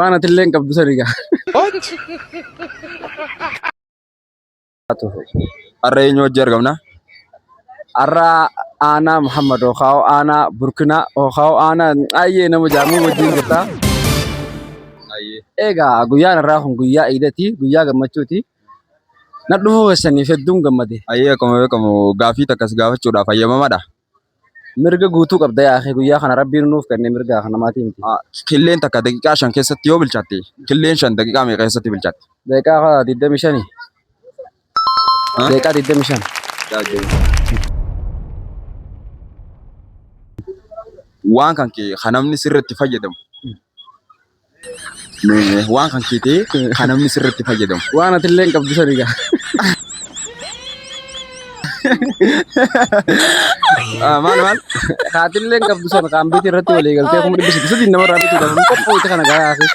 Waan atillee hin qabdu sani gaa. Har'a eenyu wajji argamna? Har'a aanaa Muhammad Okaa'oo aanaa Burkinaa Okaa'oo aanaa ayyee nama jaamuu wajjin jirta. Egaa guyyaan har'aa kun guyyaa iidati guyyaa gammachuuti. Na dhufuu keessaniif hedduun gammade. Ayyee akkuma beekamu gaafii takkas gaafachuudhaaf hayyamamaadha. Mirga guutuu qabda yaa akhi guyyaa kana rabbiin nuuf kenne mirga kan namaatii miti. Killeen takka daqiiqaa 5 keessatti yoo bilchaatte killeen 5 daqiiqaa meeqa keessatti bilchaatti? Daqiiqaa 25. Daqiiqaa 25. Waan kan kee kan namni sirriitti fayyadamu. Waan kan kee ta'ee kan namni sirriitti fayyadamu. Waan atillee hin qabdu sani gaa. Maal maal? Kaatillee hin qabdu sana kaambiitii irratti walii galtee 300,300 namarraa bituudhaaf hin qophoofte kana gaa yaa akhi.